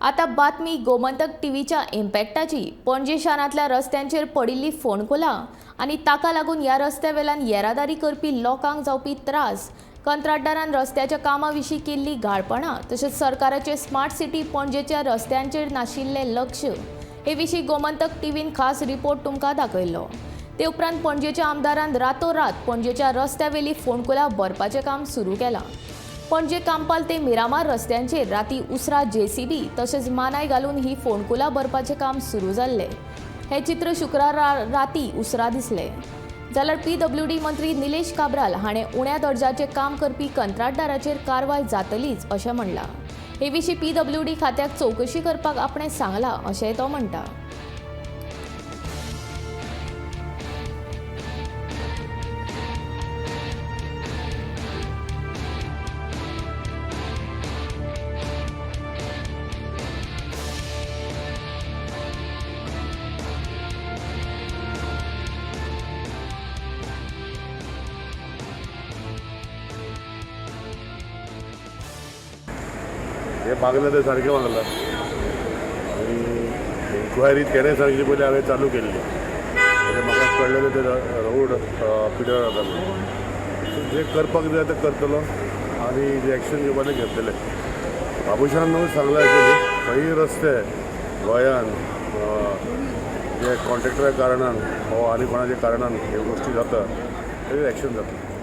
आता बातमी गोमंतक टीव्हीच्या इम्पॅक्टाची. पणजे शारांतल्या रस्त्यांचेर पडिल्ली फोंडकुलां आनी ताका लागून ह्या रस्त्या वेल्यान येरादारी करपी लोकांक जावपी त्रास, कंत्राटदारान रस्त्याच्या कामा विशीं केल्ली घाळपणां तशेंच सरकाराचे स्मार्ट सिटी पणजेच्या रस्त्यांचेर नाशिल्लें लक्ष हे विशीं गोमंतक टीव्हीन खास रिपोर्ट तुमकां दाखयल्लो. ते उपरांत पणजेच्या आमदारान रातोरात पणजेच्या रस्त्यावेली फोंडकुलां भरपाचें काम सुरू केलां. पणजे कांपाल ते मिरामार रस्त्यांचेर राती उसरा जेसीबी तशेंच मानाय घालून ही फोंडकुलां भरपाचें काम सुरू जाल्लें. हें चित्र शुक्रारा राती उसरा दिसलें. जाल्यार पीडब्ल्यूडी मंत्री निलेश काब्राल हाणें उण्या दर्जाचें काम करपी कंत्राटदाराचेर कारवाय जातलीच अशें म्हणलां. हे विशीं पीडब्ल्यूडी खात्याक चवकशी करपाक आपणें सांगलां अशेंय तो म्हणटा. हे मागलें तें सारकें मागलां आनी इन्क्वायरी तेणें सांगची पयलीं हांवें चालू केल्ली. म्हणजे म्हाका कळ्ळेलें ते रोड पिड्यार जाता म्हणून. जे करपाक जाय तें करतलो आनी जे एक्शन घेवपा तें घेतलेले. बाबूशान न्हू सांगलां एक्चुली खंय रस्ते गोंयान जे कॉन्ट्रेक्टरा कारणान वा आनी कोणाच्या कारणान ह्यो गोश्टी जाता तेजेर एक्शन जातलें.